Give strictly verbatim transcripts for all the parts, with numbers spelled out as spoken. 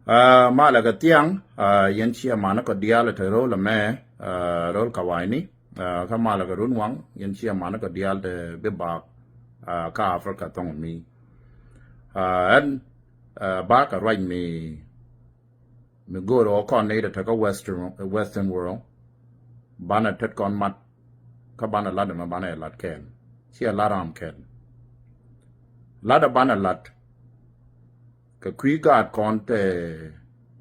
Ah, malɛ kɛ thiaŋ, ah, yɛn ciɛ manä kɔ diaal te ro̱l ɛmɛ, ah, ro̱l kawaini, ah, kä malɛ kɛ run waŋ, yɛn ciɛ manä kɔ diaal te bi bak, ah, kä Africa thɔŋ mi. Ah, ɛn, ah, bakɛ ruac mi, mi go̱o̱r ɣä kɔn ni te kä Western, Western world, banɛ tet kɔn mat, kä banɛ lat ɛmɛ banɛ lat kɛɛl, ciɛ lat ram kɛɛl. Lat ɛ banɛ lat, kɛ kui̱ gaat kɔn te,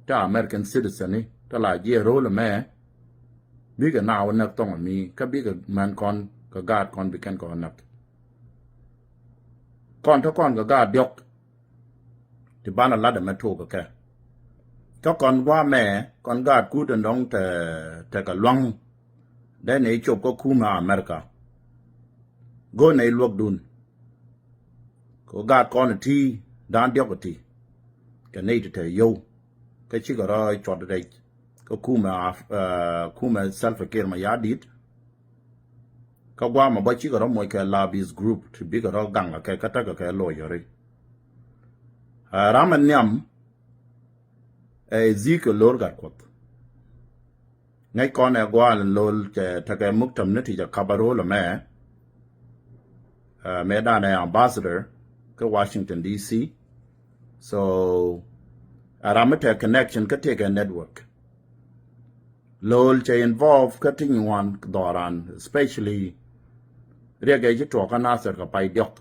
te American citizen ni, te la jiɛ ro̱l ɛmɛ, bikɛ naath wä näk thɔŋ mi, kä bikɛ män kɔn, kɛ gaat kɔn bi kɛn kɔn näk. Kɔn te kɔn kɛ gaat diɔk, ti banɛ lat ɛmɛ tok kɛ kɛ. Kä kɔn guamɛ, kɔn gaat kut ɛn dɔŋ te, te kɛ luaŋ, dee ni cop kä kumɛ America. Go̱o̱r ni luäkdun. Kɛ gaat kɔn ti, dan diɔk ti. Kɛ ni ti te yio̱w. Kä cikɛ rɔ cuɔt rɛc. Kä kumɛ, ah, kumɛ Salva Kiir Mayardit. Kä guamɛ bä cikɛ rɔ moc kɛ lobbyist group ti bikɛ rɔ gaŋ kɛ kä tekɛ kɛ lawyer. Ah, ram ɛ nhiam, ɛ Ezekiel Lol Gatkuoth. Ŋäc kɔn ɛ gua̱a̱l Lol cɛ tekɛ muktam ni ti cɛ kap a ro̱l ɛmɛ. Ah, mëë dan ɛ ambassador kä Washington D C. So, a ram mi te connection kä tekɛ network. Lol cɛ involve kä ti nyuan dhɔran, especially riɛk ɛ ci tuɔk kä Nasir kɛ pay diɔk.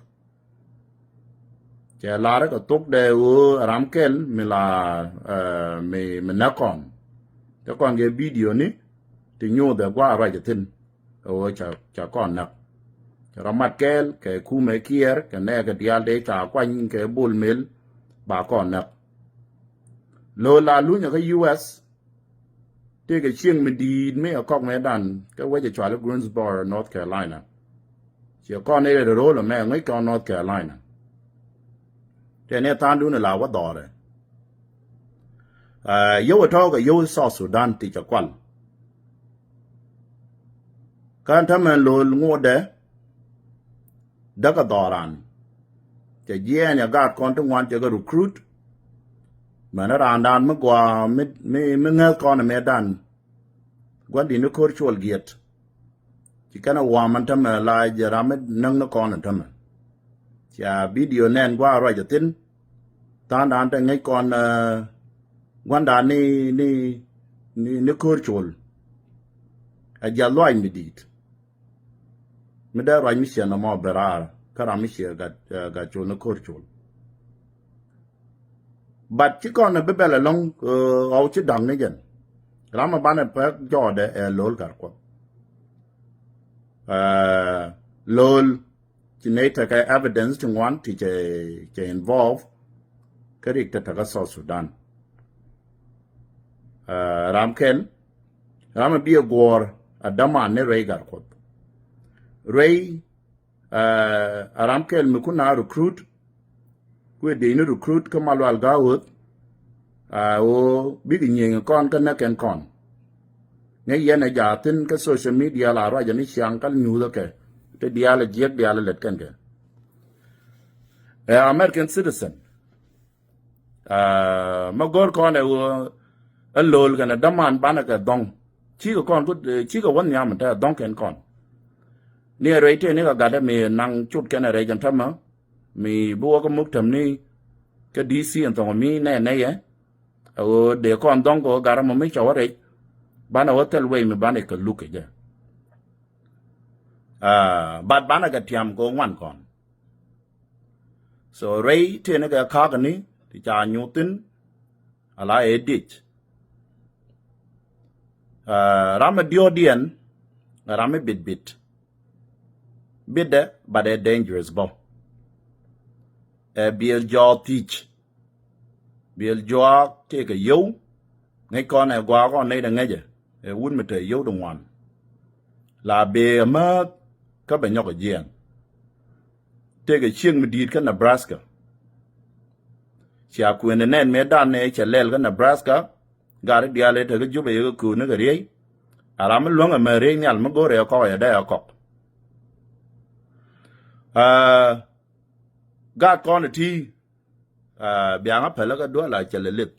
Cɛ lar kɛ thok dɛ ɣöö ram kɛl mi la, eh, mi, mi näk kɔn. Te kɔn kɛ video ni ti nyuuth ɛ gua̱a̱ ruac ɛ thi̱n. Ɣöö ca, ca kɔn näk. Cɛ rɔ mat kɛɛl kɛ kumɛ Kiir kɛ nɛɛkɛ diaal dee ca kuany kɛ Bol Mel ba kɔn näk. Lol la lunyɛ kä U S, tëëkɛ cieŋ mi di̱i̱t mi ɛ kɔk mëë dan kä wec ɛ cɔal i̱ Greensboro, North Carolina. Ciɛ kɔn i̱ rɛl ro̱l ɛmɛ ŋäc kɔn North Carolina. Tëë ni tha̱a̱ŋdun ɛ la wä dhɔrɛ. Ah, yio̱w ɛ tɔ̱ɔ̱k ɛ yio̱w South Sudan ti cɛ kual. Kä ɛn täämɛ Lol ŋotdɛ däkɛ dhɔran. Cɛ jiɛɛn ɛ gaat kɔn ti ŋuan cɛ kɛ recruit. Mɛnɛ raandan mi gɔaa mi, mi, mi ŋäth kɔn ɛ mëë dan. Gua̱n di̱t ni ko̱r cuɔl giɛt. Ci kɛn ɛ wa̱a̱ mɛn tämɛ la jɛ ram mi näk ni kɔn ɛ tämɛ. Cia video nɛn gua̱a̱ ruac ɛ thi̱n. Tha̱a̱ŋdan te ŋäc kɔn, eh, gua̱ndan ni, ni, ni, ni ko̱r cuɔl. Ɛ jiath luac mi di̱i̱t. Mi dee ruac mi ciɛ nɔmɔ ben raar kä ram mi ciɛ gat, eh, gat col ni ko̱r col. But ci kɔn bi bɛl ɛlɔ̱ŋ, eh, ɣɔw ci da̱ŋ ni jɛn. Ram mi banɛ pek jɔɔdɛ ɛ Lol Gatkuoth. Eh, Lol ci nɛy tekɛ evidence ti ŋuan ti cɛ, cɛ involve kä rik te tekä South Sudan. Eh, ram kɛl, ram mi bi ɛ guɔ̱ɔ̱r a däman ni Rɛy Gatkuoth. Rɛy, eh, a ram kɛl mi kun a recruit, kuɛ dee ni recruit kä Malual Gaawuth, a ɣöö bikɛ nyieny kɔn kä näk kɛn kɔn. Ŋäc yɛn ɛ jaa thi̱n kä social media la ruacɛ ni ciaŋ kä nyuuth ɛ kɛ ti diaal ɛ jiäk diaal ɛ lät kɛn kɛ. Ɛ American citizen. Ah, mä go̱r kɔn ɛ ɣöö ɛ Lol kɛnɛ däman banɛ kɛ dhɔŋ. Cikɛ kɔn ku, cikɛ wä nhiam te dhɔŋ kɛn kɔn. Ni ɛ rɛy tëë ni kɛ gatdɛ mi naŋ cut kɛn ɛ rɛy jɛn tämɛ. Mi bi wä kä muk täm ni kä D C ɛn thɔŋ mi nɛ nɛ yɛ. Ɛ ɣöö dee kɔn dhɔŋ kɛ ɣöö gat ɛmɔ mi cɛ wä rɛy. Banɛ wä thil wec mi banɛ kɛ luk kɛ jɛ. Ah, but banɛ kɛ tiam kɛ ɣöö ŋuan kɔn. So rɛy tëë ni kɛ ka̱a̱k ni ti ca nyuth thi̱n. Ala ɛ diec. Ah, ram mi diɔ̱ɔ̱kdiɛn ɛ ram mi bit bit. Bitdɛ, but ɛ dangerous bä. Ɛ biɛl jɔɔk thiec. Biɛl jɔɔk tëëkɛ yio̱w. Ŋäc kɔn ɛ gua̱a̱k kɔn nɛy dɛ ŋäcɛ. Ɛ wut mi te yio̱w di ŋuan. La bee ɛ määth kä bɛ nyɔk ɛ jiɛɛn. Tëëkɛ cieŋ mi di̱i̱t kä Nebraska. Cia kuëëni nɛn mëë dan ni cɛ lɛl kä Nebraska. Gat i̱ diaal i̱ tekä Jubɛ yɛ kɛ kööni kɛ riey. A ram mi luäŋ ɛmɛ riey nhial mi go̱o̱rɛ ɛ kɔk ɛ dee ɛ kɔk. Ah, gat kɔn iti, ah, biaŋä pälä kä duel a cɛ lɛ lith.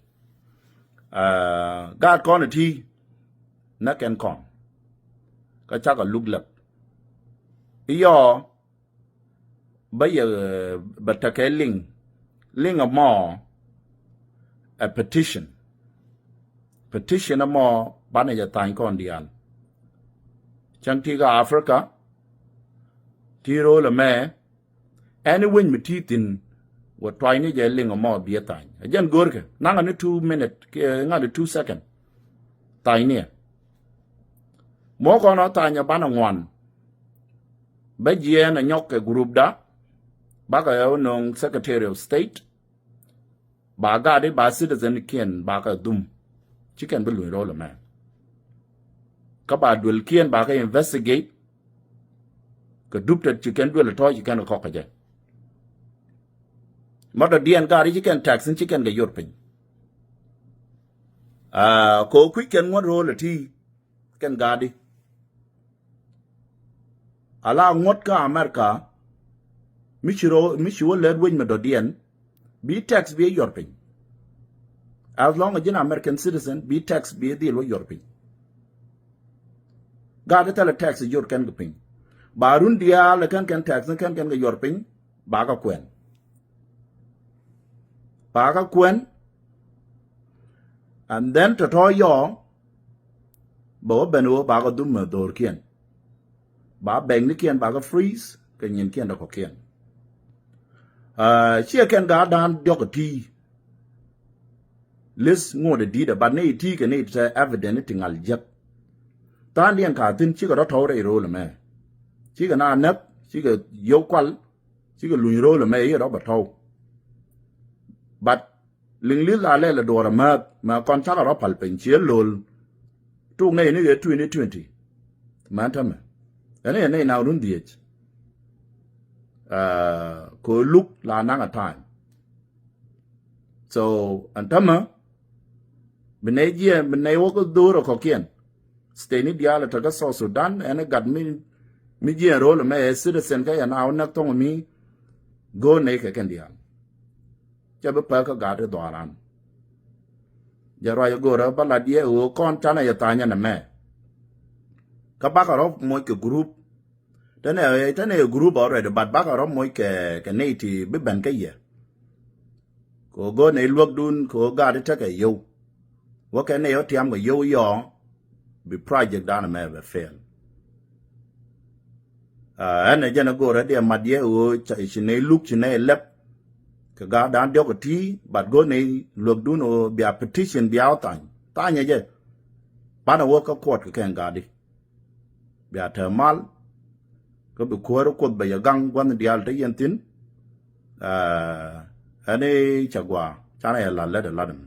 Aa, gaat kɔn iti nɛ kɛn kɔn kä cakɔ luk lɛp. Iyɔ bä yɛ, ɛ, bä tekɛ liŋ. Liŋ ɛmɔ ɛ petition. Petition ɛmɔ banɛ jɛ thany kɔn diaal. Cäŋ ti kä Africa ti ro̱o̱l ɛmɛ. Ɛn i̱ wec mi ti thi̱n wä tuany ni jɛ liŋ ɛmɔ biɛ thany. Ɛ jɛn görkɛ naŋɛ ni two minute kiɛ ŋa̱t ni two second. Thany niɛ mɔ kɔn ɔ thany ɛ banɛ ŋuan. Bä jiɛɛn ɛ nyɔk kɛ group da. Bakɛ ɛ wä no̱o̱ŋ Secretary of State. Ba gat i̱ ba citizen kiɛn bakɛ dhum. Ci kɛn bi luny ro̱o̱l ɛmɛ. Kä ba duel kiɛn bakɛ investigate. Kɛ dup tet ci kɛn duel ɛ tɔ̱ ci kɛn kɛ kɔk kɛ jɛ. Mɔ dɔ̱diɛn gat i̱ ci kɛn tax in ci kɛn kɛ yor piny. Aa, kɛ ɣöö kui̱c kɛn ŋuɔ̱t ro̱o̱l ɛ ti kɛn gat i̱. Ala ŋuɔ̱t kä America mi ci ro̱o̱ mi ci wä lät wec mi dɔ̱diɛn. Bi tax bi yor piny. As long as ji̱n American citizen bi tax bi dhil wä yor piny. Gat i̱ thilɛ tax yor kɛn kɛ piny. Ba run diaal kɛn kɛn tax ni kɛn kɛn kɛ yor piny. Ba kä kuɛn. Ba kä kuɛn. And then tɔ̱tɔ̱ yɔ bɛ wä ben wä ba kä dhum mɛ dhorkiɛn. Ba bɛŋnikiɛn ba kä freeze kɛ nyinkiɛn dɔ̱kɔkiɛn. Aa, ciɛ kɛn gaa dan diɔk ti. Lis ŋot ɛ di̱t ɛ bat ni ti kɛ ni tɛ evidence ti ŋal jek. Than diɛn ka thin cikɛ rɔ tɔw rɛy ro̱o̱l ɛmɛ. Cikɛ na näk cikɛ yio̱w kual. Cikɛ luny ro̱o̱l ɛmɛ i̱ rɔ bɛ tɔw. But liŋ li̱th la lɛl ɛ duɔ̱ɔ̱r ɛmääth mɛ kɔn cakɛ rɔ pal piny ciɛ lo̱l. Tuk nɛy ni ɣɛ twenty twenty. Mɛn tämɛ ɛn ɛ nɛy na run dhiec. Aa, kɛ luk la naŋ a time. So ɛn tämɛ bi nɛy jiɛɛn bi nɛy wä kä dho̱o̱r ɛ kɔ̱kiɛn. State ni diaal ɛ tekä South Sudan ɛn ɛ gat mi mi jiɛɛn ro̱o̱l ɛmɛ ɛ citizen kä yɛn a wä näk thɔŋ mi. Go̱o̱r nɛy kɛ kɛn diaal. Cɛ bi pek kä gat i̱ dhɔaaran. Jɛ ruac ɛ go̱o̱rä bä lat yɛ ɣöö kɔn canɛ yɛ tha̱a̱nyɛ nɛ mɛ. Kä bakɛ rɔ moc kɛ group. Tɛnɛ tɛnɛ yɛ group already but bakɛ rɔ moc kɛ kɛ nɛy ti bi ben kä yɛ. Kɛ ɣöö go̱o̱r nɛy luäkdun kɛ ɣöö gat i̱ tekɛ yio̱w. Wä kɛ nɛy ɣä tiam kɛ yio̱w yɔɔ bi project danɛ mɛ bɛ fail. Aa, ɛn ɛ jɛn ɛ go̱o̱rä diɛ mat yɛ ɣöö ci nɛy luk ci nɛy lɛp. Kɛ gaat dan diɔk ɛ ti but go̱o̱r nɛy luäkdun ɣöö bia petition bia wä thany thanyɛ jɛ. Banɛ wä kä kuɔt kɛ kɛn gaatdi. Bia te mal kä bi kuäär kuoth bɛ yɛ gaŋ gua̱nh diaal te yɛn thi̱n. Aa, ɛn i̱ cɛ gua canɛ yɛ la̱t lät ɛ la̱t ɛmɛ.